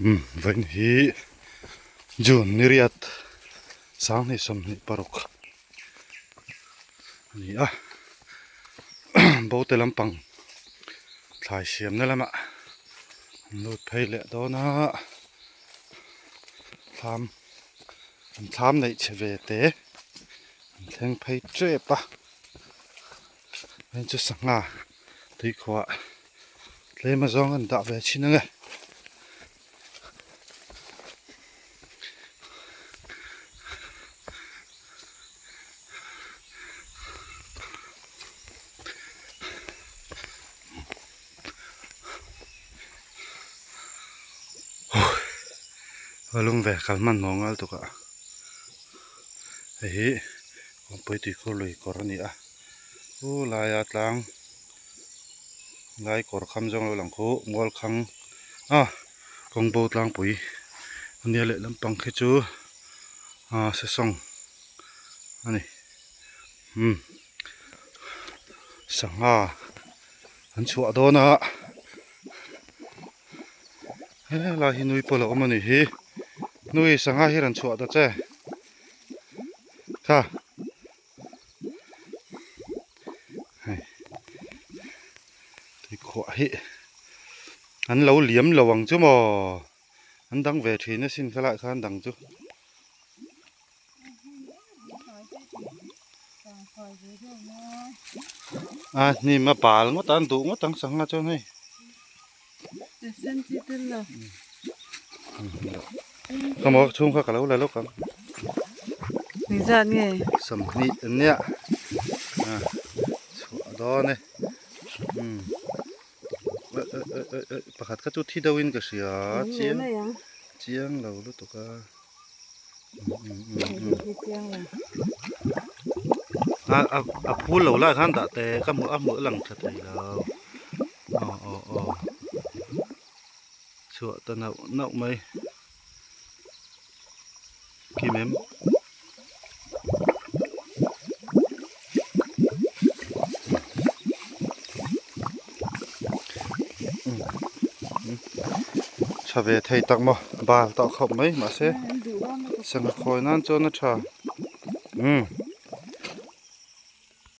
Umm vawiin hi June ni riat sanghnih 26 a ni a bote lampang thlai siamna lamah an lut phei leh dawn a thlam an thlam neih chhe ve te an thleng phei tep a heng chu sangha tuikhuah tlem azawng an dah ve thin ang e. Lung ve kal hman maw ngal tukah hei hi kawngpui tuikhur lui kawr a ni a chu laia tlang lai kawr kham zawng lo lang khu mual khang a kawng bo tlangpui a nia lehlam pang khi chu ah sesawng a ni umm sangha an chhuah dawn a helai hi nui pawh a awm a nih hi nui sangha hi rawn chhuah ta che kha. Hei tuikhuah hi an lo liam lo ang chu maw an dang ve thin asin khalai khan dang chu. A hnim a bal ngawt a an duh ngawt ang sangha chuan hei. Ka maw chhung kha ka lo la lawk ang. Engzat nge? Sawmhnih an nia. A chhuah dawn e. Umm pakhat kha chu thi deuhin ka hria chiang chiang lo lutuk a. A a phul lo lai khan dah teh ka hmuh a hmuh a lang tha thei lo. Aw aw aw chhuah ta nauh nauh mai kim em. Tha ve thei tak maw bal tawh khawp mai mahse sangha khawi nan chuan a tha umm.